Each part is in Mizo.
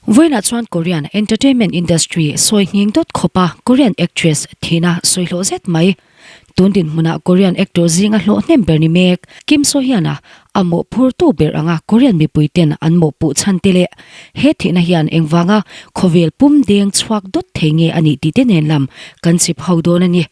Vawiinah chuan Korean entertainment industry sawi nghing dawt khawpa Korean actress thihna sawi hlawh zet mai. Tun dinhmunah Korean actor zinga hlawh hnem ber ni mek Kim So Hyun-a a mawhphurtu ber anga Korean mipui ten an mawhpuh chhan te leh he thihna hian engvanga khawvel pum deng chhuak dawt thei nge a nih tih te nen lam kan chip ho dawn a ni.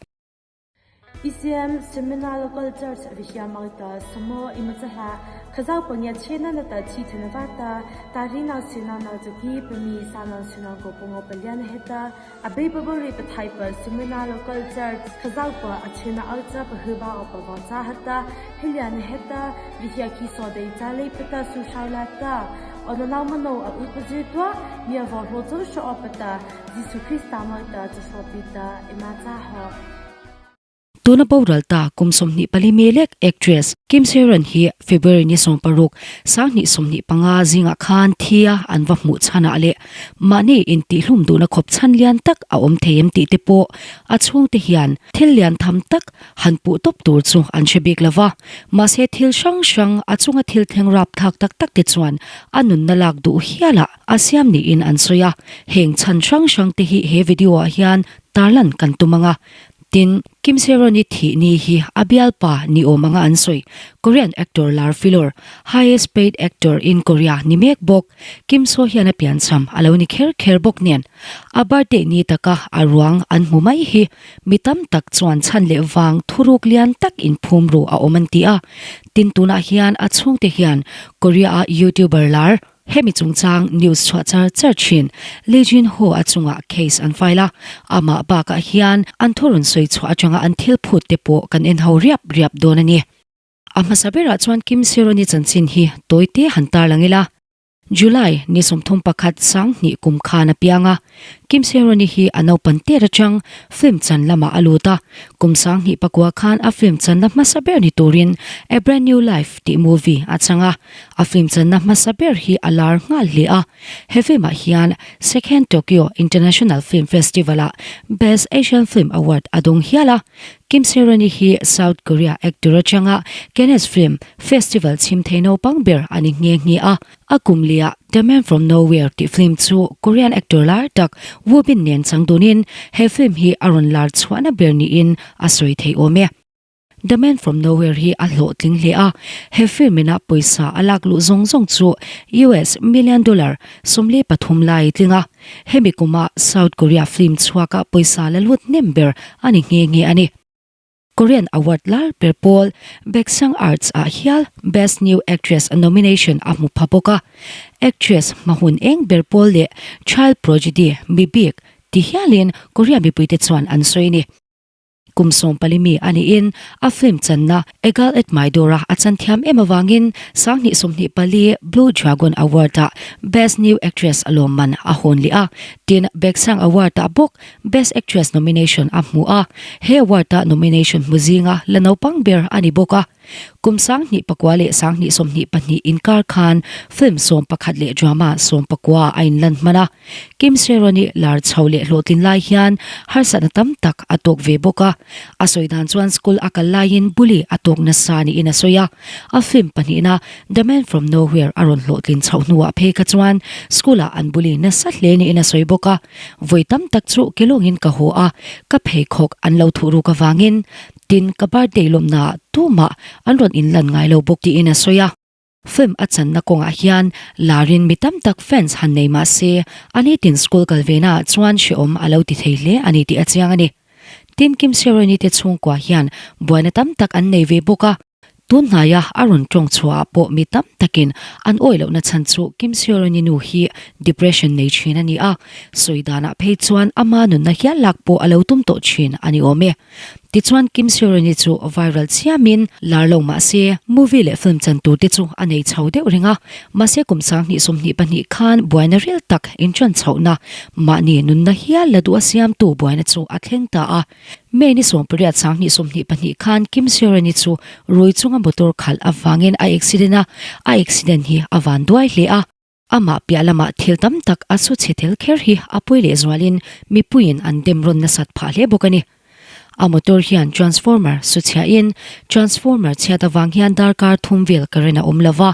ECM Seminar Local Church Rihiamauta Samo Imachaha Khazau Pangya Chena Nata Chi Thanavata Tari Nau Sena Nau Chaki Pami Sa Nau Sena Ko Pongo Palian Heta Abe Babari Pathai Pa Seminar Local Church Khazau Pa Achena Alcha Pahuba Opa Vacha Hata Helian Heta Rihia Ki So Dei Cha Lei Pata Su Shau La Ta Onanau Mano A Ut Pazir Tua Mia Vo Hlo Cho Sho Opata Jesu Krista Mawita Chashaw Pita Ima Cha Ho. Tuna boral ta kum 24 mi lek actress Kim Sae-ron hi February ni 16, 2025 zingah khan thia an va hmuh chhanah leh mahni intihhlum duhna khawp chhan lian tak a awm thei em tih te pawh a chhungte hian thil lian tham tak han puh tawp tur chu an hre bik lo va. Mahse thil hrang hrang a chunga thil thleng rap thlak tak tak te chuan a nunna lak duh hialah a siam niin an sawi a, heng chhan hrang hrang te hi he video ah hian tarlan kan tum ang a. Tin, Kim Sae-ron-i thih ni hi a bialpa ni awm anga an sawi. Korean actor lar filawr, highest paid actor in Korea ni mek bawk, Kim Soo hian a piancham a lo ni kher kher bawk nen, a birthday ni taka a ruang an hmu mai hi mi tam tak chuan chhan leh vang thuruk lian tak inphum ru a awm an ti a. Tin, tunah hian a chhungte hian Korea-a YouTuber lar, Hemi chungchang news chhuah char char thin Lee Jin Ho a chungah case an file a, amah bakah hian an thurawn sawi chhuah atanga an thil phut te pawh kan en ho riap riap dawn a ni. A hmasa berah chuan Kim Sironi chanchin hi tawi te han tarlang ila. July ni 31 sanghnih kum khan a piang a, Kim Sae-ron-i hi a naupan tet atang film chan lamah a lut a, kum 2009 khan a film channa hmasa ber ni turin A Brand New Life tih movie a chang a, a film channa hmasa ber hi a lar nghal hle a, he film ah hian Second Tokyo International Film Festival ah Best Asian Film Award a dawng hial a. Kim Sae-ron-i hi South Korea actor atanga Cannes Film Festival chhim thei naupang ber a ni nghe nghe a. A kum liah The Man From Nowhere tih film chu Korean actor lar tak Woo Bin nen chang dunin he film hi a rawn lar chhuahna ber niin a sawi thei awm e. The Man From Nowhere hi a hlawhtling hle a, he film ina pawisa a lak luh zawng zawng chu US million dollar 43 lai tling a, hemi kuma South Korea film chhuaka pawisa la lut hnem ber a ni nghe nghe a ni. Korean award lar ber pawl Baeksang Arts ah hial Best New Actress nomination a hmu pha bawk a. Actress hmahun eng ber pawl leh Child Prodigy mi bik ti hialin Korea mipuite chuan an sawi a ni. Kum 14 mi a niin a film channa A Girl at My Door-a a chan thiam em avangin 2024 Blue Dragon Award-ah Best New Actress lawmman a hawn leh a, tin Baeksang Award-ah bawk Best Actress nomination a hmu a, he award-a nomination hmu zinga la naupang ber a ni bawk a. Kum 2009 leh 2022 inkar khan film 11 leh drama 19 a inlan hman a. Kim Sae-ron-i lar chho leh hlawhtlin lai hian harsatna tam tak a tawk ve bawk a. A sawi dan chuan school a kal laiin bully a tawk nasa niin a sawi a. A film pahnihna The Man From Nowhere a rawn hlawhtlin chhoh hnuah phei kha chuan school-ah an bully nasa hle niin a sawi bawk a. Vawi tam tak chu kelawngin ka haw a, ka pheikhawk an lo thuh ruk avangin tin ka birthday lawmnaah tumah an rawn inlan ngai lo bawk tiin a sawi a. Film a channa kawngah hian larin mi tam tak fans han nei mah se a nitin school kal ve naah chuan hrehawm a lo ti thei hle a ni tih a chiang a ni. Tin Kim Sae-ron-i te chhungkua hian buaina tam tak an nei ve bawk a. Tun hnaia a rawn tawng chhuahah pawh mi tam takin an awih lohna chhan chu Kim Sae-ron-i nu hi depression nei thin a ni a, sawi danah phei chuan ama nunna hial lak pawh a lo tum tawh thin a ni awm e. Tichuan Kim Sae-ron-i chu viral chiamin lar lo mah se movie leh film chan tur te chu a nei chho deuh reng a, mahse kum 2022 khan buaina ril tak inṭan chhohna mahni nunna hial la duh a siamtu buaina chu a thleng ta a. May ni 18 2022 khan Kim Sae-ron-i chu rui chunga motor khalh avangin a accident a, a accident hi a van duai hle a. Amah piah lamah thil tam tak a su chhe tel kher hi a pawi lehzualin mipuiin an dem rawn nasat phah hle bawk a ni. A motor hian transformer su chhiahin transformer chhiat avang hian darkar thum vel current a awm lo va.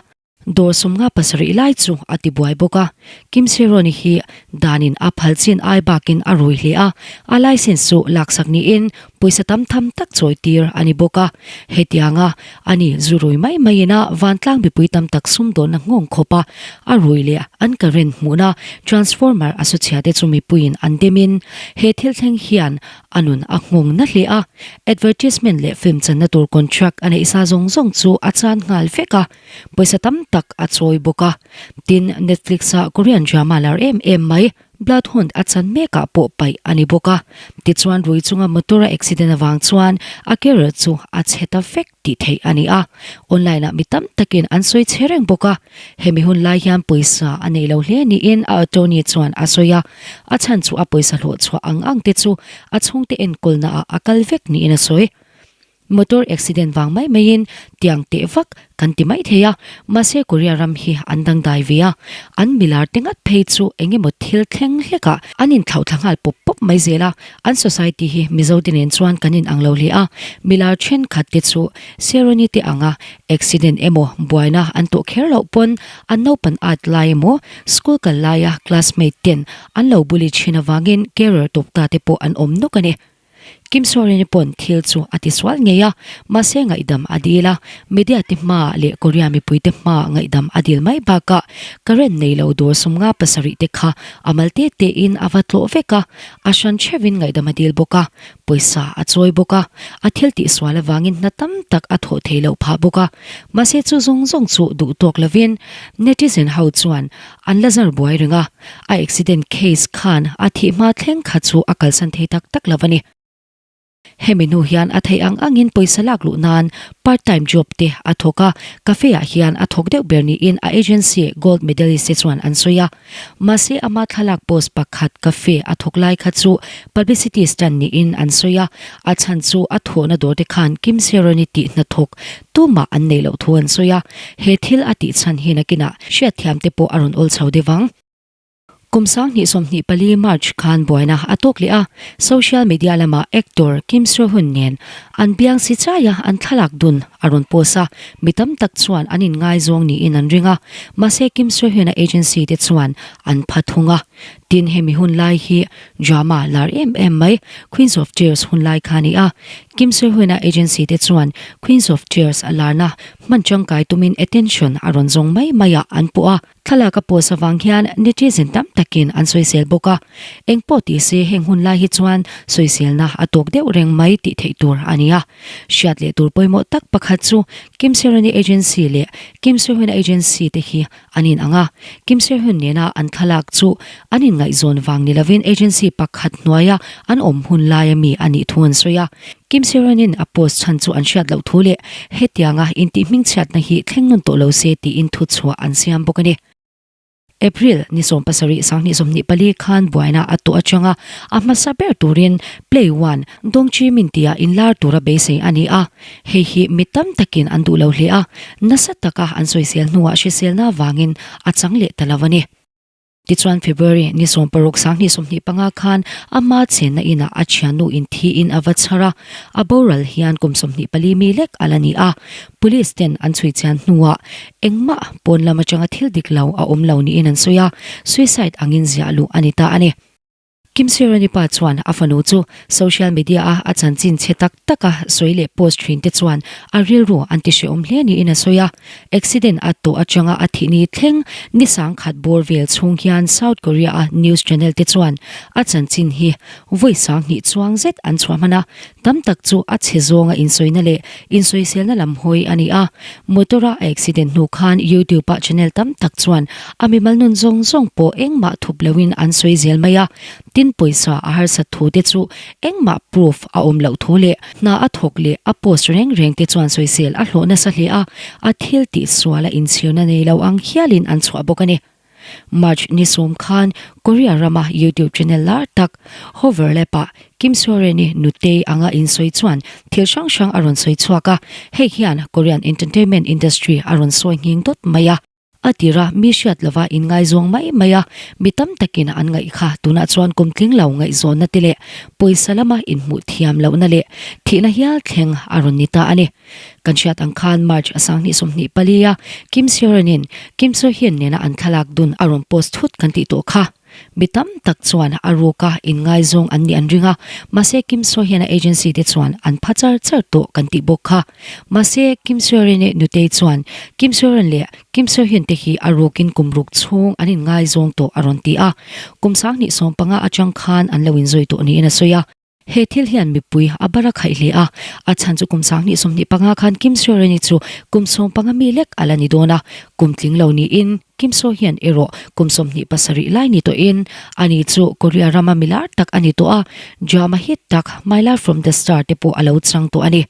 Dawr 57 lai chu a ti buai bawk a. Kim Sironi hi danin a phal chin ai bakin a rui hle a, a licence chu laksak niin pawisa tam tham tak chawi tir a ni bawk a. Hetianga ani zu rui mai maiin a vantlang mipui tam tak sumdawnna nghawng khawp a, a rui leh an current hmuhna transformer a su chhia te chu mipuiin an demin he thil thleng hian a nun a nghawng na hle a. Advertisement leh film channa tur contract a neih sa zawng zawng chu a chan nghal vek a. Pawisa tam tak a chawi bawk a, tin Netflix a Korean drama lar em em mai Bloodhound a chan mek ah pawh paih a ni bawk a. Tichuan rui chunga motor a accident avang chuan a career chu a chhe ta vek tih theih a ni a, online ah mi tam takin an sawi chhe reng bawk a. Hemi hun lai hian pawisa a nei lo hle niin a attorney chuan a sawi a, a chhan chu a pawisa hlawh chhuah ang ang te chu a chhungte enkawlna ah a kal vek niin a sawi. Motor accident vang mai maiin tiang teh vak kan ti mai thei a, mahse Korea ram hi an dangdai ve a, an milar te ngat phei chu eng emaw thil thleng hlekah an inthlauh thla nghal pawp pawp mai zel a, an society hi Mizo te nen chuan kan inang lo hle a, milar thenkhat te chu Seroni te anga accident emaw buaina an tawh kher loh pawn an naupan at lai emaw school kal laia classmate ten an lo bully thin avangin carer tawp ta te pawh an awm nawk a ni. Kim Sorin-i pawn thil chu a ti sual ngei a, mahse ngaihdam a dil a, media te hmaah leh Korea mipuite hmaah ngaihdam a dil mai bakah current nei lo dawr 57 te kha a mal te tein a va tlawh vek a, a hran theuhin ngaihdam a dil bawk a, pawisa a chawi bawk a, a thil tih sual avangin hna tam tak a thawh thei loh phah bawk a, mahse chu zawng zawng chu duh tawk lovin netizen ho chuan An la zar buai reng a, a accident case khan a thih hma thleng kha chu a kalsan thei tak tak lo a ni. Hemi hnu hian a theih ang angin pawisa lak luh nan part time job te a thawk a, cafe ah hian a thawk deuh ber niin a agency gold medalist te chuan an sawi a. Mahse ama thlalak post pakhat cafe a thawk lai kha chu publicity stunt niin an sawi a, a chhan chu a thawhna dawr te khan Kim Seroni tih hnathawk Tumah an neih loh thu an sawi a, he thil a tih chhan hi nakinah hriatthiam te pawh a rawn awl chho deuh ang. Kum 2024 March khan buaina a tawk leh a, social media lama actor Kim Soo-hyun nen an biang si chaia an thlalak dun a rawn post a, mi tam tak chuan an inngaizawng niin an ring a, mahse Kim Soo-hyun-a agency te chuan an pha thung a. Tin hemi hun lai hi drama lar em em mai Queens of Tears hun lai kha a ni a, Kim Soo-hyun-a agency te chuan Queens of Tears a larna hman tangkai tumin attention a rawn zawng mai mai ah an puh a, thlalak a post avang hian netizen tam takin an sawisel bawk a, eng pawh ti se heng hun lai hi chuan sawiselna a tawk deuh reng mai tih theih tur a ni a. Hriat leh tur pawimawh tak pakhat chu Kim Soo-hyun-a agency leh Kim Soo-hyun-a agency te hi An in ang a, Kim Seo-hyun nena an thlalak chu an inngaihzawn vang ni lovin agency pakhat hnuaia an awm hun laia mi a nih thu an sawi a. Kim Seo-hyun-in a post chhan chu an hriat loh thu leh hetianga intihhmingchhiatna hi thleng nawn tawh lo se tiin thuchhuah an siam bawk a ni. April ni 17 2024 khan buaina a tawh atanga a hmasa ber turin Play One Dong Chi Min tia inlar tura beisei a ni a. Hei hi mi tam takin an duh lo hle a, nasa taka an sawisel hnuah hriselna vangin a chang leh ta lo a ni. Tichuan February ni 16 2025 khan ama chenna inah a thiannu in thiin a va chhar a, a boral hian kum 24 mi lek a la ni a. Police ten an chhui chian hnuah engmah pawn lam atanga thil dik lo a awm lo niin an sawi a, suicide angin ziah luh a ni ta a ni. Kim Sirani pa chuan a fanu chu social media a a chanchin chhe tak taka sawi leh post thin te chuan a rilru an ti hrehawm hle niin a sawi a. Accident a tawh atanga a thih ni thleng ni sangkhat bawr vel chhung hian South Korea a news channel te chuan a chanchin hi vawi sanghnih chuang zet an chhuah hman a, tam tak chu a chhe zawnga insawina leh insawiselna lam hawi a ni a. Motor a a accident hnu khan YouTube ah channel tam tak chuan a mimal nun zawng zawng pawh engmah thup loin an sawi zel mai a, tin pawisa a harsat thu te chu engmah proof a awm loh thu leh hna a thawk leh a post reng reng te chuan sawisel a hlawh nasa hle a, a thil tih sual a inchhirna nei lo ang hialin an chhuah bawk a ni. March ni sawm khan Korea rama YouTube channel lar tak Hoverlap-ah Kim Soo-rin-i nutei anga insawi chuan thil hrang hrang a rawn sawi chhuak a, hei hian Korean entertainment industry a rawn sawi nghing dawt mai a. A tira mi hriat lova inngaizawng mai mai a, mi tam takin an ngaih kha tunah chuan kum tling lo ngaihzawnna te leh pawisa lama inhmuh thiam lohna leh thihna hial thleng a rawn ni ta a ni. Kan hriat ang khan March a 2024 a Kim Seo-ran-in Kim Soo-hyun nena an thlalak dun a rawn post thut kan tih tawh kha. Mi tam tak chuan a ruka inngaizawng an nih an ring a, mahse Kim Soo-hyun-a agency te chuan an pha char char tawh kan tih bawk kha. Mahse Kim Soo-rin-i nutei chuan Kim Soo-ran leh Kim Soo-hyun te hi a rukin kum ruk chhung an inngaizawng tawh a rawn ti a, kum 2015 atang khan an lo inzui tawh niin a sawi a. He thil hian mipui a bar a khaih hle a, a chhan chu kum 2025 khan Kim Soo-hyun-i chu kum 15 mi lek a la ni dawn a, kum tling lo niin Kim Soo-hyun erawh kum 27 lai ni tawhin ani chu Korea rama milar tak a ni tawh a, drama hit tak My Love From The Star te pawh a lo chang tawh a ni.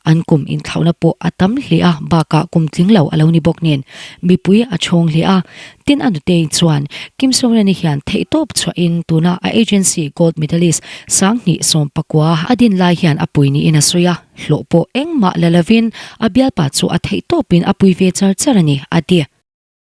An kum inthlauhna pawh a tam hle a, bakah kum tling lo a lo ni bawk nen mipui a chhawng hle a. Tin a nutei chuan Kim Soo-hyun-i hian theihtawp chhuahin tuna a agency gold medalist 2019 a din lai hian a pui niin a sawi a, hlawh pawh engmah la lovin a bialpa chu a theihtawpin a pui ve char char a ni, a ti.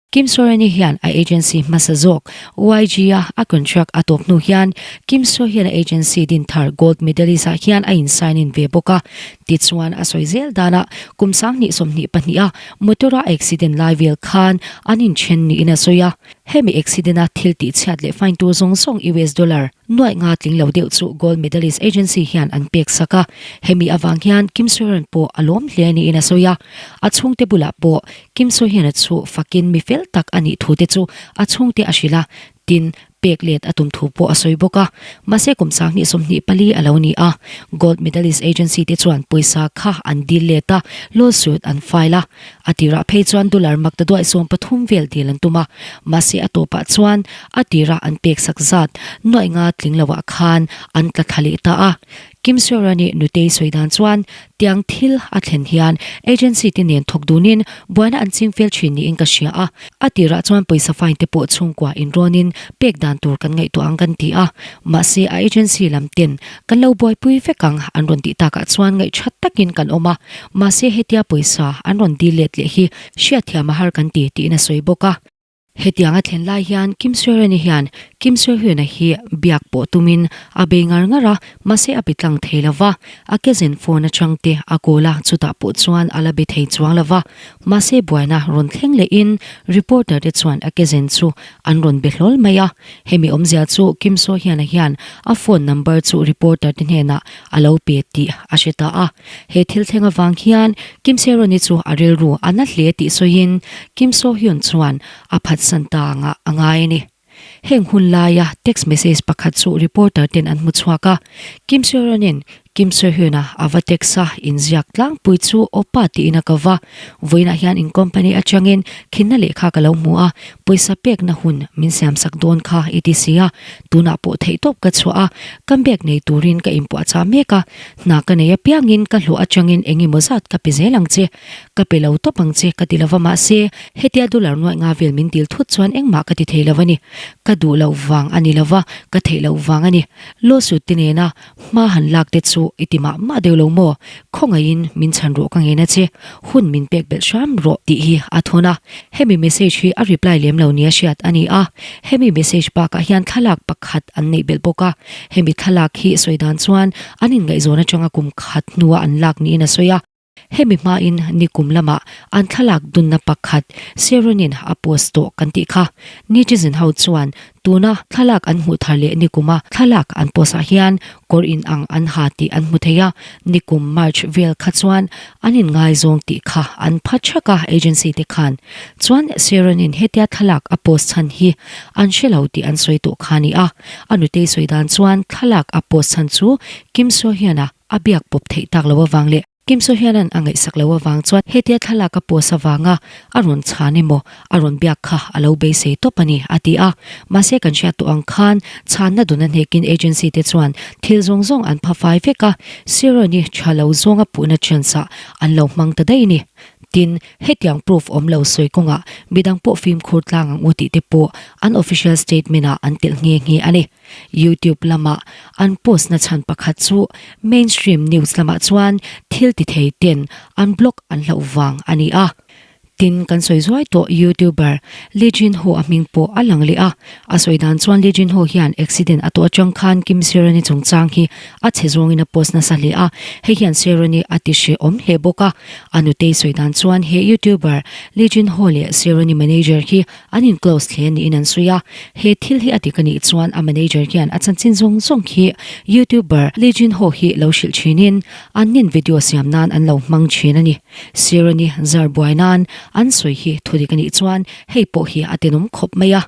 Kim Soo-hyun-i hian a agency hmasa zawk YG-a a contract a tawp hnu hian Kim Soo-hyun-a agency din thar Gold Medalist-ah hian a in-sign in ve bawk a. Tichuan a sawi zel danah kum 2022 a motor-a accident lai vel khan an inthen niin a sawi a. Hemi accident-a thil tihchhiat leh fine tur zawng zawng US dollar nuaih nga tling lo deuh chu Gold Medalist agency hian an pek sak a. Hemi avang hian Kim Soo-hyun pawh a lawm hle niin a sawi a. A chhungte bulah pawh Kim Soo-hyun-a chu fakin mi fel tak a nih thu te chu a chhungte a hrilh a, tin, pek let a tum thu pawh a sawi bawk a. Mahse kum 2024 a lo ni a, Gold Medalist Agency te chuan pawisa kha an dil let a, lawsuit an file a. A tirah phei chuan dollar maktaduaih 13 vel dil an tum a, mahse a tawpah chuan a tira an pek sak zat nuaih nga tling loah khan an tla thla leh ta a. Kim Soo-hyun-i nutei sawi dan chuan Tiang thil a thlen hian agency te nen thawk dunin buaina an ching fel thin niin ka hria a, a tirah chuan pawisa fine te pawh chhungkua inrawnin pek dan tur kan ngaihtuah ang kan ti a, mahse a agency lam ten kan lo buaipui vek ang an rawn tih takah chuan ngaihthat takin kan awm a, mahse hetia pawisa an rawn dil let leh hi hriatthiam a har kan ti tiin a sawi bawk a. Hetiang a thlen lai hian Kim Soo-hyun-i hian Kim Soo-hyun-a hi biak pawh tumin a bei ngar ngar a, mahse a be tlang thei lo va. A kezin phone atang te a call a, chutah pawh chuan a la be thei chuang lo va. Mahse buaina rawn thleng lehin reporter te chuan a kezin chu an rawn be hlawl mai a. Hemi awmzia chu Kim Soo-hyun-a hian a phone number chu reporter te hnenah a lo pe tih a hre ta a. He thil thleng avang hian Kim Seo-ron-i chu a rilru a na hle tih sawiin Kim Soo-hyun chuan a phatsan ta angah a ngai a ni. Heng hun laia text message pakhat chu reporter ten an hmu chhuak a, Kim Seo-ron-in Kim Soo-hyun-a a va text a, inziak tlangpui chu Oppa tiin a ko va, Vawiinah hian in company atangin khinna lehkha ka lo hmu a, pawisa pekna hun min siamsak dawn kha i ti si a, tunah pawh theihtawp ka chhuah a, comeback nei turin ka inpuahchah mek a, Hna ka nei apiangin ka hlawh atangin eng emaw zat ka pe zel ang che, ka pe lo tawp ang che ka ti lova mahse hetia dollar nuaih nga vel min dil thut chuan engmah ka ti thei lo a ni. Ka duh loh vang a ni lova, ka theih loh vang a ni. Lawsuit te nena hma han lak te chu i ti mah mah deuh lo maw? Khawngaihin min chhan rawh ka ngen a che, hun min pek belh hram rawh tih hi a thawn a. Hemi message hi a reply lem lo nia hriat a ni a, hemi message bakah hian thlalak pakhat an neih belh bawk a. Hemi thlalak hi sawi dan chuan an inngaihzawn atanga kum khat hnua an lak niin a sawi a. Hemi hmain nikum lamah an thlalak dunna pakhat Seronin a post tawh kan tih kha. Netizen ho chuan tuna thlalak an hmuh thar leh nikuma thlalak an post ah hian kawr inang an ha tih an hmu thei a, nikum March vel kha chuan an inngaizawng tih kha an pha thak a agency te khan. Chuan Seronin hetia thlalak a post chhan hi an hre lo tih an sawi tawh kha a ni a. A nutei sawi dan chuan thlalak a post chhan chu Kim Soo Hyun-a a biak pawp theih tak lo avang leh Kim Soo Hyun-a'n a ngaihsak lo avang chuan hetia thlalak a post avanga a rawn chhan emaw a rawn biak kha a lo beisei tawp a ni a ti a. Mahse kan hriat tawh ang khan chhanna dun a hnekin agency te chuan thil zawng zawng an pha fai vek a, Sironi tha lo zawnga puhna chance ah an lo hmang ta daih a ni. Tin, hetiang proof awm lo sawi kawngah midang pawh fimkhur tlang ang u tih te pawh an official statement ah an telh nghe nghe a ni. YouTube lama an post na chhan pakhat chu mainstream news lamah chuan thil ti thei ten an blog an hlauh vang a ni a. Tin, kan sawi zuai tawh YouTuber Lee Jin Ho a hming pawh a lang leh a. A sawi dan chuan Lee Jin Ho hian accident a tawh atang khan Kim Seo-yeon-i chungchang hi a chhe zawngin a post nasa hle a, hei hian Seo-yeon-i a ti hrehawm hle bawk a. A nutei sawi dan chuan he YouTuber Lee Jin Ho leh Seo-yeon-i manager hi an in close hle niin an sawi a. He thil hi a dik a nih chuan a manager hian a chanchin zawng zawng hi YouTuber Lee Jin Ho hi lo hrilh thinin an nin video siam nan an lo hmang thin a ni. Sirani zar buai nan an sawi hi thu dik a nih chuan hei pawh hi a tenawm khawp mai a.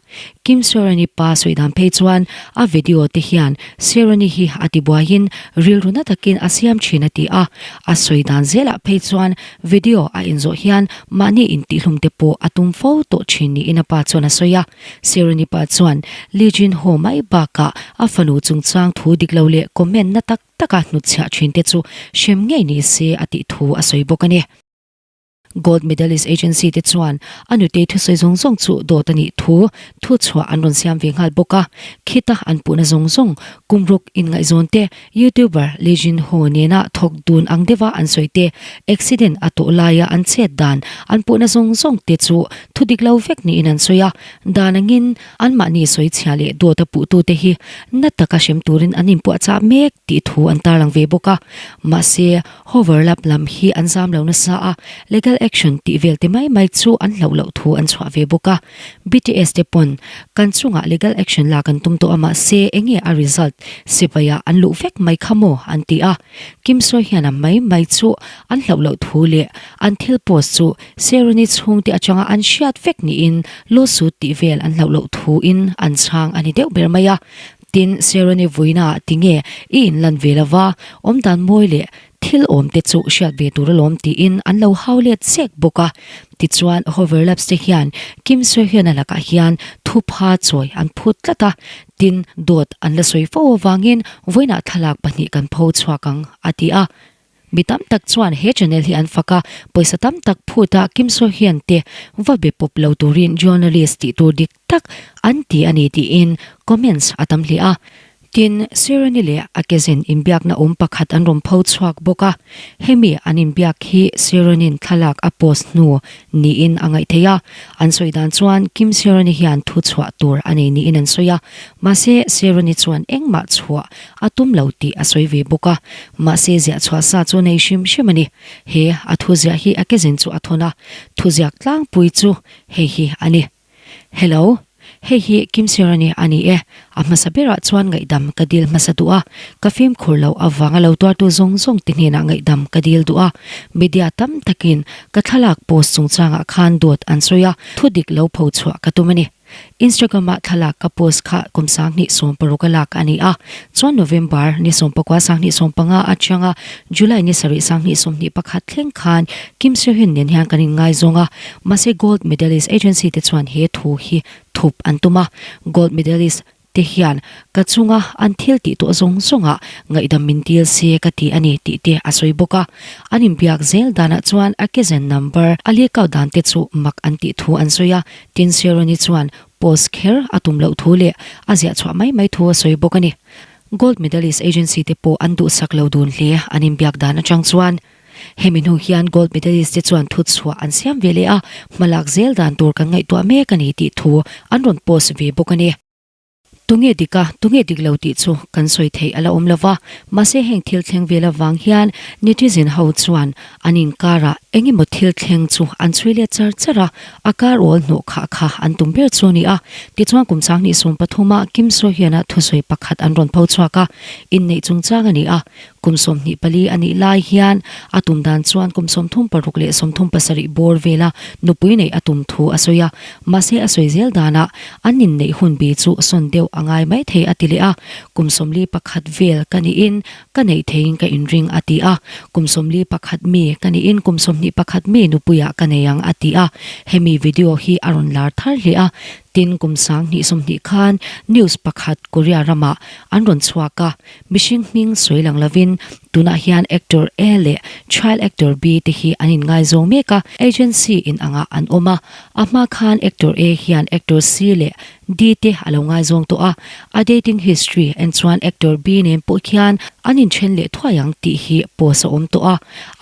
Kim Sirani pa sawi dan phei chuan a video te hian Sirani hi a ti buaiin rilru na takin a siam thin a ti a. A sawi dan zelah phei chuan video a inzawh hian mahni intihhlum te pawh a tum fo tawh thin niin a pa chuan a sawi a. Sirani pa chuan Lee Jin Ho mai bakah a fanu chungchang thu dik lo leh comment na tak taka hnutchhiah thinte chu hrem ngei ni se a tih thu a sawi bawk a ni. Gold Medalist Agency te chuan a nutei thusawi zawng zawng chu dawt a nih thu thuchhuah an rawn siam ve nghal bawk a, khita an puhna zawng zawng kum ruk inngaihzawn te, YouTuber Lee Jin Ho nena thawk dun ang deuha an sawi te, accident a tawh laia an chet dan an puhna zawng zawng te chu thu dik lo vek niin an sawi a, dan angin Anmahni sawichhia leh dawt a puhtute hi na taka hrem turin an inpuahchah mek tih thu an tarlang ve bawk a. Mahse, hoverlap lam hi an zam lo nasa a, legal action tih vel te mai mai chu an hlauh loh thu an chhuah ve bawk a. BTS te pawn kan chungah legal action lak an tum tawh a mahse enge a result sipaiah an luh vek mai kha maw an ti a. Kim Soo hian a mai mai chu an hlauh loh thu leh an thil post chu Seruni chhungte atanga an hriat vek niin lawsuit tih vel an hlauh loh thuin an chhang a ni deuh ber mai a. Tin, Seruni vuinaah tinge i inlan ve lova, awmdan mawi leh thil awmte chu hriat ve tur alawm tiin an lo hau let zek bawk a. Tichuan, Hoverlabs te hian Kim Soo-hyun-a lakah hian thupha chawi an phut tlat a, tin, dawt an la sawi fo avangin vawiinah thlalak pahnih kan pho chhuak ang, a ti a. Mi tam tak chuan he channel hi an fak a, pawisa tam tak phut a Kim Soo Hyun te va be pawp lo turin journalist tih tur dik tak an ti a ni tiin comments a tam hle a. Tin, Sireni leh a kezin inbiakna awm pakhat an rawn pho chhuak bawk a, hemi an inbiak hi Sirenin thlalak a post hnu niin a ngaih theih a, an sawi dan chuan Kim Sireni hian thu chhuah tur a nei niin an sawi a, mahse Sireni chuan engmah chhuah A tum lo tih a sawi ve bawk a, mahse ziah chhuah sa chu nei hrim hrim a ni. He a thuziah hi a kezin chu a thawn a, thuziak tlangpui chu hei hi a ni. Hello, hei hi Kim Sirani a ni e, a hmasa berah chuan ngaihdam ka dil hmasa duh a, ka fimkhur loh avanga lo tuartu zawng zawng te hnenah ngaihdam ka dil duh a, media tam takin ka thlalak post chungchangah khan dawt an sawi a, thudik lo pho chhuah ka tum a ni. Instagram-ah thlalak ka post kha kum 2016 a lak a ni a, chuan November ni 19 2015 atanga July ni sarih 2021 thleng khan Kim Soo Hyun nen hian kan inngaizawng a, mahse Gold Medalist Agency te chuan he thu hi thup an tum a, Gold Medalist te hian ka chunga an thil tih tawh zawng zawngah ngaihdam min dil se ka ti a ni tih te a sawi bawk a. An inbiak zel danah chuan a kezen number a leak out dan te chu mak an tih thu an sawi a, tin Sheroni chuan post kher a tum loh thu leh a ziah chhuah mai mai thu a sawi bawk a ni. Gold Medalist Agency te pawh an duhsak lo dun hle an inbiak dan atang chuan. Hemi hnu hian Gold Medalist te chuan thu chhuah an siam ve leh a, hmalak zel dan tur kan ngaihtuah mek a ni tih thu an rawn post ve bawk a ni. Tunge dik a, tunge dik lo tih chu kan sawi theih a la awm lo va, mahse heng thil thleng vel avang hian netizen ho chuan an inkarah eng emaw thil thleng chu an chhui let char char a, a kar awl hnawh khah kha an tum ber chu a ni a. Tichuan kum 2013 ah Kim Soo Hyun-a thusawi pakhat an rawn pho chhuak a, inneih chungchang a ni a, Kum 24 a nih lai hian a tum dan chuan kum 36 leh 37 bawr vela nupui neih a tum thu a sawi a, mahse a sawi zel danah an inneih hun bi chu sawn deuh a ngai mai thei a ti leh a, kum 41 vel ka niin ka neih theiin ka inring a ti a, kum 41 mi ka niin kum 21 mi nupuiah ka nei ang a ti a, hemi video hi a rawn lar thar hle a, tin kum 2020 khan news pakhat Korea ramah an rawn chhuak a. Mihring hming sawi lang lovin tunah hian actor A leh child actor B te hi an inngaizawng mek a, agency in angah an awm a, a hma khan actor A hian actor C leh D te a lo ngaizawng tawh a, a dating history en chuan actor B nen pawh khian an inthen leh thuai ang tih hi post a awm tawh a.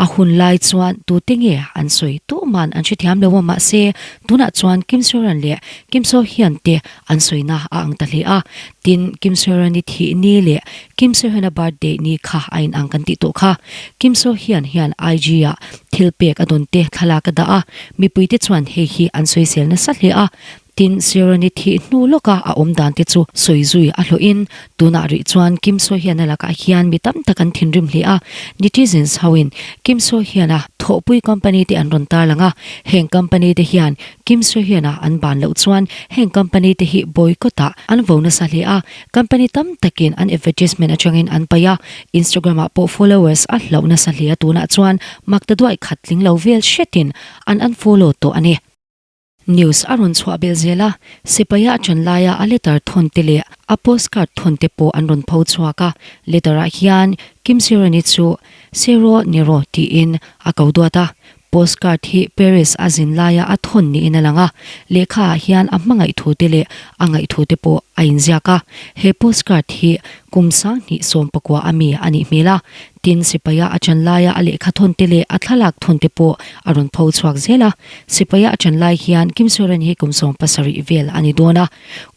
A hun lai chuan tute nge an sawi tuman an hrethiam lo a mahse tunah chuan Kim Soo-ran leh Kim Soo-hyun te an sawina a ang ta hle a. Tin, Kim Soo-ran-i thih ni leh Kim Soo-hyun-a birthday ni kha a inang kan tih tawh kha. Kim Soo-hyun hian IG-ah thil pek a dawn te thlalak a dah a, mipuite chuan hei hi an sawisel nasa hle a. Tin, Soo-ran-i thih hnu lawka a awm dan te chu sawi zui a hlawhin, tunah rih chuan Kim Soo-hyun-a lakah hian mi tam tak an thinrim hle a. Netizens hoin Kim Soo-hyun-a thawhpui company te an rawn tarlang a, heng company te hian Kim Soo-hyun-a an ban loh chuan heng company te hi boycott ah an vo nasa hle a, company tam takin an advertisement atangin an paih a, Instagram ah pawh followers a hlauh nasa hle a tunah chuan mak ta duai khat tling lo vel hretin an unfollow tawh a ni. News a rawn chhuah belh zel a, sipaia a ṭan laia a letter thawn te leh a postcard thawn te pawh an rawn pho chhuak a, letter ah hian Kim Soo-hyun-i chu Sero Nero tiin a ko duat a, Postcard hi Paris a zin laia a thawn niin a lang a, lehkha ah hian a hmangaih thu te leh a ngaih thu te pawh a inziak a. He postcard hi kum 2019 a mi a nih hmel a, tin sipaia a chan laia a lehkha thawn te leh a thlalak thawn te pawh a rawn pho chhuak zel a. Sipaia a chan lai hian Kim Soren hi kum 17 vel a ni dawn a,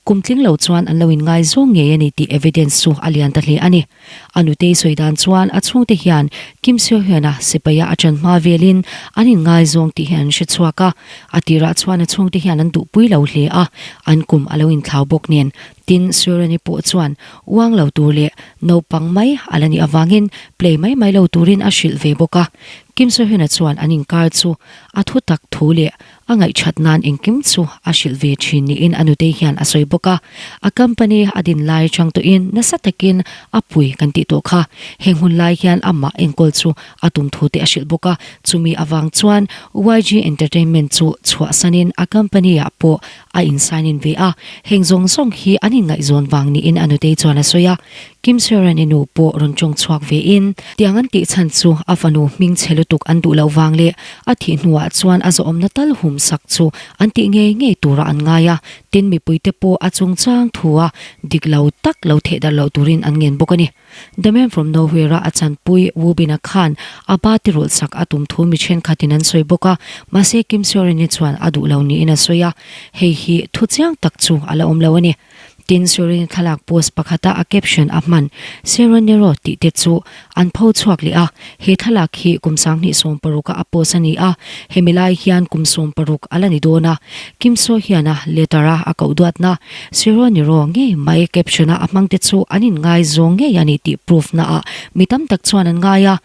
kum tling lo chuan an lo inngaizawng ngei a ni tih evidence chu a lian ta hle a ni. A nutei sawi dan chuan a chhungte hian Kim Seo-hyun-a sipaia a ṭan hma velin an inngaizawng tih hi an hre chhuak a, a tirah chuan a chhungte hian an duhpui lo hle a, an kum a lo inthlau bawk nen. Tin, Seo-rani pawh chuan uang lo tur leh naupang mai a la nih avangin play mai mai lo turin a hrilh ve bawk a. Kim Seo-hyun-a chuan an inkar chu a thutak thu leh A ngaihṭhat nan engkim chu a hrilh ve ṭhin niin a nutei hian a sawi bawk a. A company a din lai chang tawhin nasa takin a pui kan tih tawh kha. Heng hun lai hian amah enkawl chu a tum thu te a hrilh bawk a. Chumi avang chuan YG Entertainment chu chhuahsanin a company ah pawh a in sign in ve a. Heng zawng zawng hi an inngaihzawn vang niin a nutei chuan a sawi a. Kim Seo-ran-i nu pawh rawn tawng chhuak ve in, tiang an tih chhan chu a fanu hming chhe lutuk an duh loh vang leh a thih hnuah chuan a zawhawmna tal hum sak chu an tih ngei ngei turah an ngai a, tin mipuite pawh a chungchang thua dik lo tak lo theh darh loh turin an ngen bawk a ni. The Man From Nowhere-a a chanpui Woo Bin-a khan a ba ti rawlh sak a tum thu mi thenkhatin an sawi bawk a, mahse Kim Seo-ran-i chuan a duh lo niin a sawi a, hei hi thu chiang tak chu a la awm lo a ni. Tin, Surin thlalak post pakhata a caption a hman Cerro Nero tih te chu an pho chhuak leh a, he thlalak hi kum 2016 a a post a ni a, hemi lai hian kum 60 a la ni dawn a, Kim Soo hian a letter a a koh duatna Cerro Nero ngei mai caption a a hmang te chu an inngaizawng ngei a ni tih proof na ah mi tam tak chuan an ngai a.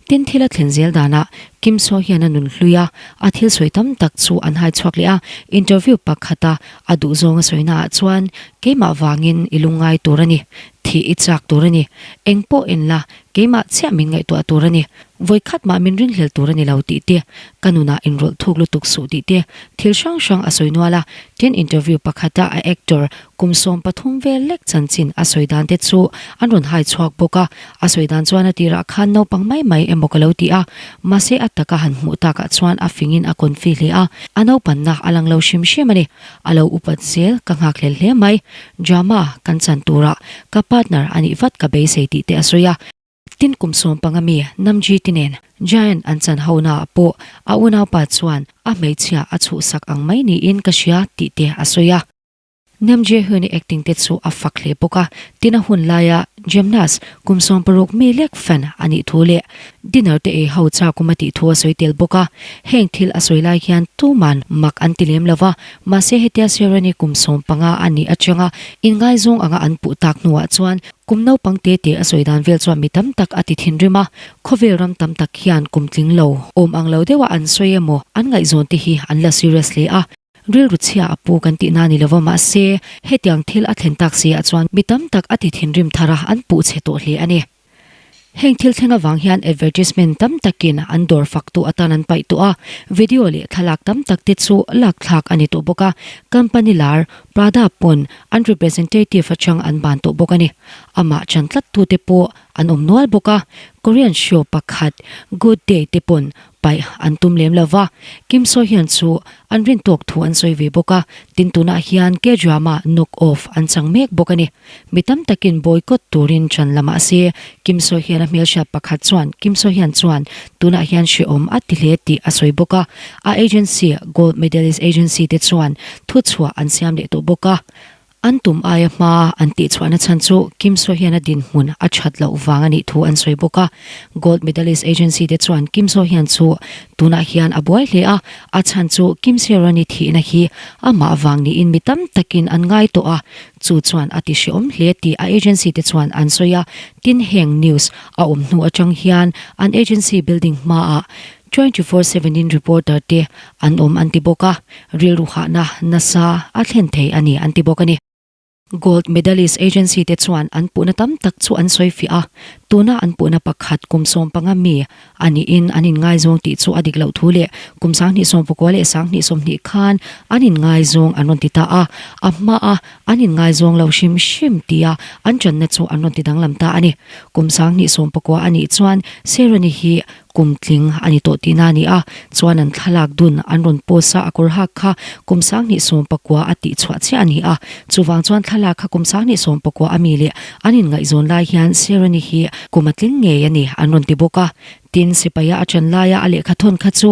Tin thil a thlen zel danah Kim Soo hian a nun hlui a, a thil sawi tam tak chu an hai chhuak leh a, interview pakhata a duhzawng a sawina ah chuan keimah vangin i lungngai tur a ni, thih i chak tur a ni, eng pawh en la keimah chiah min ngaihtuah tur a ni, vawikhat mah min ringhlel tur a ni lo tih te, ka nunah inrawlh thuk lutuk suh tih te, thil hrang hrang a sawi nual a, tin interview pakhata a actor Kum 13 vel lek chanchin a sawi dan te chu an rawn hai chhuak bawk a, a sawi dan chuan a tirah khan naupang mai mai emaw ka lo ti a, mahse a taka han hmuh takah chuan a fingin a confi hle a, a naupanna a lang lo hrim hrim a ni. A lo upat zel ka nghakhlel hle mai. Drama kan chan turah ka partner a nih vat ka beisei tih te a sawi a. Tin kum 15 mi Namji te nen Giant an chan ho naah pawh a unaupa chuan a hmeichhia a chhuhsak ang mai niin ka hria tih te a sawi a. Nam Jae-hyun-i acting te chu a fak hle bawk a, tin a hun laia gymnast kum 60 mi lek fan a nih thu leh dinner te ei ho chak awm a tih thu a sawi tel bawk a. Heng thil a sawi lai hian tuman mak an ti lem lo va, mahse hetia Sierra-ni kum 15 a nih atanga inngaizawng anga an puh tak hnuah chuan kum naupang te te a sawi dan vel chuan mi tam tak a ti thinrim a, khawvel ram tam tak hian kum tling lo awm ang lo deuha an sawi emaw an ngaihzawn te hi an la serious hle a. Rilru chhia a pu kan tihna ni lova mahse hetiang thil a thlen tak si ah chuan mi tam tak a ti thinrim thar a an puh chhe tawh hle a ni. Heng thil thleng avang hian advertisement tam takin an dawr fak tu atan an paih tawh a, video leh thlalak tam tak te chu lak thlak a ni tawh bawk a, company lar Prada pawn an representative atang an ban tawh bawk a ni. Amah chan tlat tu te pawh an awm nual bawk a, Korean show pakhat Good Day te pawn. paih an tum lem lo va, Kim Soo Hyun chu an rin tawk thu an sawi ve bawk a, tin tunah hian K-drama Knock Off an chang mek bawk a ni. Mi tam takin boycott turin ṭan la mah se, Kim Soo Hyun a hmelhriat pakhat chuan Kim Soo Hyun chuan tunah hian hrehawm a ti hle tih a sawi bawk a, a agency Gold Medalist Agency te chuan thuchhuah an siam leh tawh bawk a. An tum aia hma an tihchhuahna chhan chu Kim Soo Hyun a dinhmun a that loh vang a nih thu an sawi bawk a. Gold Medalist Agency te chuan Kim Soo Hyun chu tunah hian a buai hle a, a chhan chu Kim Seo-ran-i thihna hi amah vang niin mi tam takin an ngai tawh a, chu chuan a ti hrehawm hle tih a agency te chuan an sawi a. Tin, heng news a awm hnu atang hian an agency building hmaah 24 seven in reporter te an awm an ti bawk a, rilru hahna nasa a thlen thei a ni an ti bawk a ni. Gold medalist agency te chuan an puhna tam tak chu an sawi fiah a, tuna an puhna pakhat kum 15 mi a niin an inngaizawng tih chu a dik loh thu leh kum 2019 leh 2020 khan an inngaizawng an rawn ti ta a, a hmaa an inngaizawng lo hrim hrim tia an tanna chu an rawn ti danglam ta a ni. Kum 2019 a nih chuan Serani hi Kum tling a ni tawh tihna a ni a, chuan an thlalak dun an rawn post a, a kawr hak kha kum 2019 a tih chhuah chiah a ni a, chuvang chuan thlalak kha kum 2019 a mi leh an inngaihzawn lai hian Serani hi kum a tling ngei a ni an rawn ti bawk a, tin sipaia a ṭan laia a lehkha thawn kha chu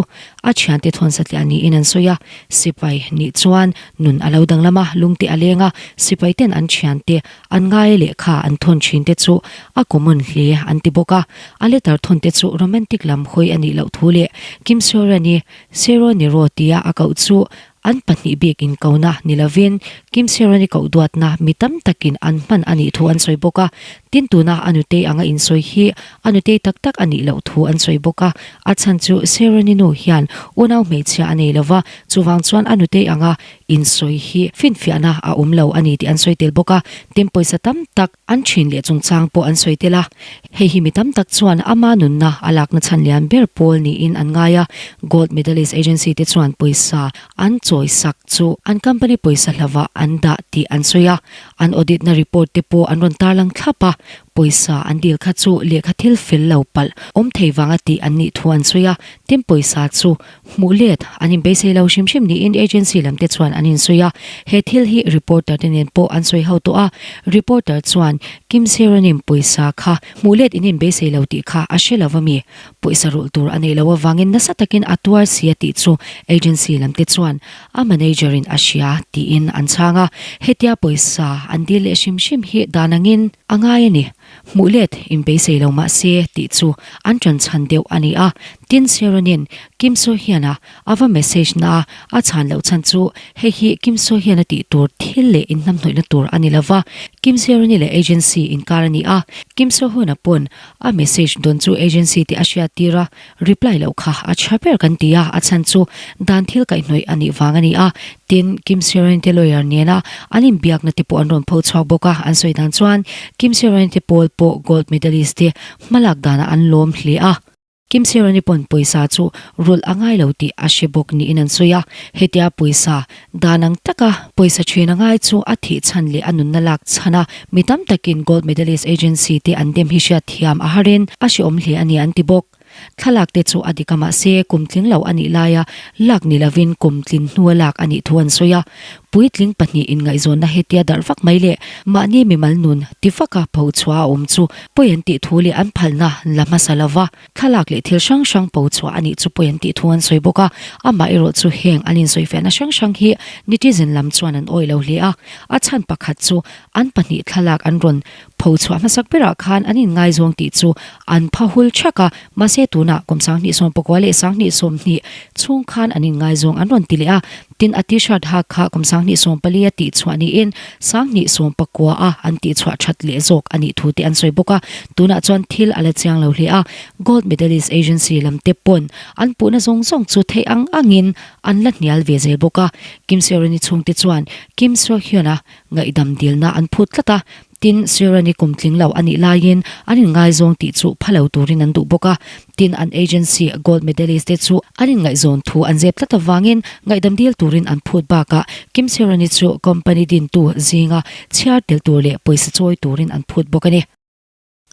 a thiante thawn satliah niin an sawi a, sipai nih chuan nun a lo danglam a, lungte a leng a, sipai ten an thiante An ngai lehkha an thawn thin te chu a common hle an ti bawk a, a letter thawn te chu romantic lam hawi a nih loh thu leh Kim Seo-ran-i Sero Nero tia a koh chu an pahnih bik inkona ni lovin Kim Seo-ran-i koh duatna mi tam takin an hman a nih thu an sawi bawk a, tin tuna a nutei anga insawi hi a nutei tak tak a nih loh thu an sawi bawk a, a chhan chu Seo-ran-i nu hian unau hmeichhia a nei lova, chuvang chuan a nutei anga Insawi hi finfiahna a awm lo a ni tih an sawi tel bawk a, tin pawisa tam tak an thin leh chungchang pawh an sawi tel a. Hei hi mi tam tak chuan ama nunna a lakna chhan lian ber pawl niin an ngai a, Gold Medalist Agency te chuan pawisa an chawi sak chu an company pawisa hlavah an dah tih an sawi a, an audit na report te pawh an rawn tarlang thlap a, pawisa an dil kha chu lehkha thil fel lo palh awm thei vanga tih an nih thu an sawi a, tin pawisa chu Hmuh let an inbeisei lo hrim hrim niin agency lam te chuan an insawi a, he thil hi reporter te nen pawh an sawi ho tawh a, reporter chuan Kim Seronim pawisa kha hmuh let in inbeisei lo tih kha a hre lo a mi, pawisa rulh tur a neih loh avangin nasa takin a tuar si a tih chu agency lam te chuan a manager in a hria tiin an chhang a, hetia pawisa an dil leh hrim hrim hi dan angin a ngai a ni. Hmuh let inbeisei lo mah se tih chu an ṭan chhan deuh a ni a, tin Sharon-in Kim Soo-hyun-a a va message na a, a chhan loh chhan chu hei hi Kim Soo-hyun-a tih tur thil leh inhnamhnawihna tur a ni lo va, Kim Sharon-i leh agency inkar a ni a, Kim Soo-hyun-a pawn a message dawn chu agency tih a hriat tir a, Reply loh kha a tha ber kan ti a, a chhan chu dan thil kaihhnawih a nih vang a ni a, tin Kim Seo-ran te lawyer nena an inbiakna te pawh an rawn pho chhuak bawk a, an sawi dan chuan Kim Seo-ran te pawl pawh gold medalist te hmalak danah an lawm hle a, Kim Seo-ran-i pawn pawisa chu rulh a ngai lo tih a hre bawk niin an sawi a, hetia pawisa Dan ang taka pawisa thin a ngai chu a thih chhan leh a nunna lak chhan a, mi tam takin Gold Medalist Agency te an dem hi hriat thiam a harin a hrehawm hle a ni an ti bawk. Thlalak te chu a dik a mahse kum tling lo a nih laia lak ni lovin kum tlin hnua lak a nih thu an sawi a. Puitling pahnih inngaihzawnna hetia darh vak mai leh mahni mimal nun ti vaka phochhuah a awm chu pawi an tih thu leh an phalna la hmasa lova. Thlalak leh thil hrang hrang po chhuah a nih chu pawi an tih thu an sawi bawk a, amah erawh chu heng an insawifiahna hrang hrang hi netizen lam chuan an awih lo hle a, a chhan pakhat chu an pahnih thlalak an rawn pho chhuah hmasak berah khan an inngaizawng tih chu an pha hul thak a, mahse tunah kum 2019 leh 2020 chhung khan an inngaizawng an rawn ti leh a, tin a t-shirt hak kha kum 2014 a tih chhuah niin 2019 a an tih chhuah that leh zawk a nih thu te an sawi bawk a, tunah chuan thil a la chiang lo hle a, Gold Medalist Agency lam te pawn an puhna zawng zawng chu theih ang angin an la hnial ve zel bawk a, Kim Seo-ran-i chhungte chuan Kim Seo-hyun-a ngaihdam dilna an phut tlat a, Tin, Sierra-ni kum tling lo a nih laiin an inngaizawng tih chu pha lo turin an duh bawk a. Tin, an agency gold medalist te chu an inngaihzawn thu an zep tlat avangin ngaihdam dil turin an phut bakah Kim Sierra-ni chu company dintu zinga chhiar tel tur leh pawisa chawi turin an phut bawk a ni.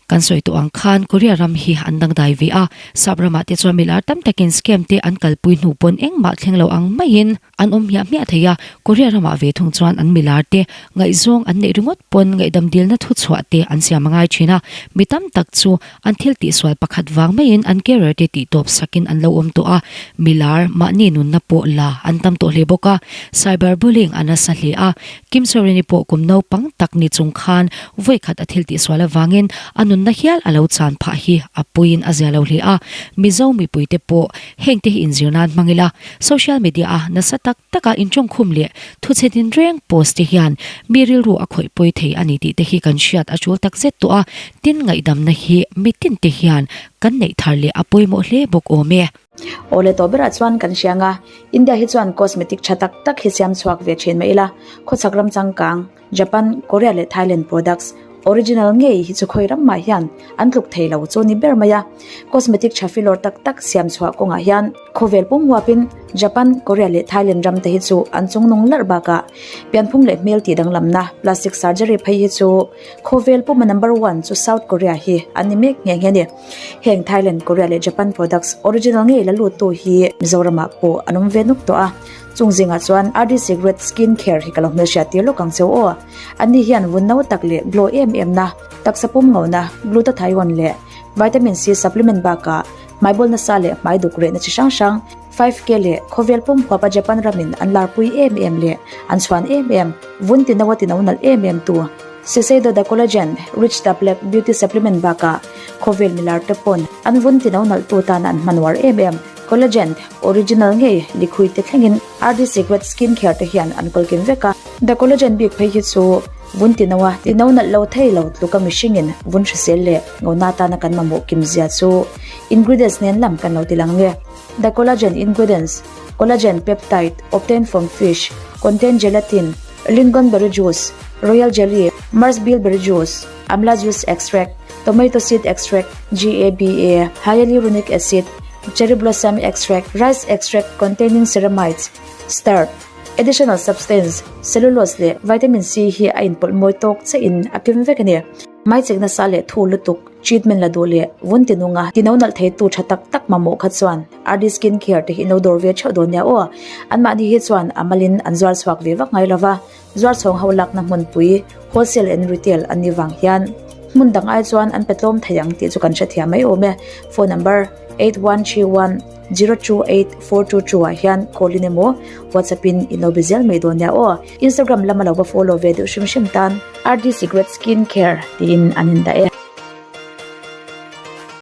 Kan sawi tawh ang khan Korea ram hi an dangdai ve a, sap ramah te chuan milar tam takin scam te an kalpui hnu pawn engmah thleng lo ang maiin an awm hmiah hmiah thei a, Korea ramah ve thung chuan an milar te ngaihzawng an neih ringawt pawn ngaihdam dilna thu chhuah te an siam a ngai thin a, mi tam tak chu an thil tihsual pakhat vang maiin an career te tihtawp sakin an lo awm tawh a, milar mahni nunna pawh la an tam tawh hle bawk a, cyber bullying a nasa hle a, Kim Sorin-i pawh kum naupang tak ni chung khan vawi khat a thil tihsual avangin a nunna hial a lo chan phah hi a puiin a zia lo hle a, Mizo mipuite pawh hengte hi inzir nan hmang ila, social media-a nasa tak taka intawngkhum leh thuchhe tinreng post te hian mi rilru a khawih pawi thei a ni tih te hi kan hriat a tul tak zet tawh a, tin ngaihdamna hi mitinte hian kan neih thar leh a pawimawh hle bawk awm e. Awle tawh berah chuan kan hria ang a, India hi chuan cosmetic tha tak tak hi siam chhuak ve thin mai ila, khawchhak ram changkang, Japan, Korea leh Thailand products original ngei hi chu khawi ram mah hian an tluk thei lo chu ni ber mai a. Cosmetic tha filawr tak tak siam chhuah kawngah hian khawvel pum huapin Japan, Korea leh Thailand ram te hi chu an chungnung larh bakah pianphung leh hmel tih danglamna plastic surgery phei hi chu khawvel puma number one chu South Korea hi an ni mek nghe nghe a ni. Heng Thailand, Korea leh Japan products original ngei la luttu hi Mizoramah pawh an awm ve nuk tawh a. Chung zingah chuan RD Secret Skin Care hi ka lo hmelhriat tir lawk ang cheu aw. Anni hian vun no tak leh glow em em na, taksa pum ngona, glutathione leh vitamin C supplement bakah hmaibawl nasa leh hmai duk rehna chi hrang hrang, 5K leh khawvel pum huapa Japan ramin an larpui em em leh an chhuan em em, vun ti no a ti no nalh em em tu. Shiseido The Collagen Rich Tablet Beauty Supplement bakah khawvel milar te pawn an vun ti no nalh tu tan an hmanuar em em. Collagen original ngei likhui te thlengin RD Secret Skin Care te hian an kawlkim vek a. The Collagen bik phei hi chu vun ti no a ti no nalh lo thei lo tluka mihringin vun hrisel leh ngona tana kan mamawh kim zia chu ingredients nen lam kan lo ti lang nge. The collagen ingredients, collagen peptide obtained from fish, contain gelatin, lingonberry juice, royal jelly, Mars bilberry juice, amla juice extract, tomato seed extract, GABA, hyaluronic acid, cherry blossom extract, rice extract containing ceramides, starch, additional substance, cellulose leh vitamin C hi a inpawlh mawi tawk chiah in a kim vek a ni. Hmaichek nasa leh thu lutuk treatment la duh leh vun ti nunga ti no nalh thei tu tha tak tak mamawh kha chuan RD Skin Care te hi in lo dawr ve theuh dawn nia aw. Anmahni hi chuan a malin an zuar chhuak ve vak ngai lova, zuar chhawng ho lakna hmunpui wholesale and retail an ni vang hian hmun dang ai chuan an pe tlawm thei ang tih chu kan hrethiam mai awm e. Phone number 8131 028422 ah hian call in emaw WhatsApp in in lo be zel mai dawn nia aw. Instagram lama lo va follow ve deuh hrim hrim tan RD Secret Skin Care tiin an indah e.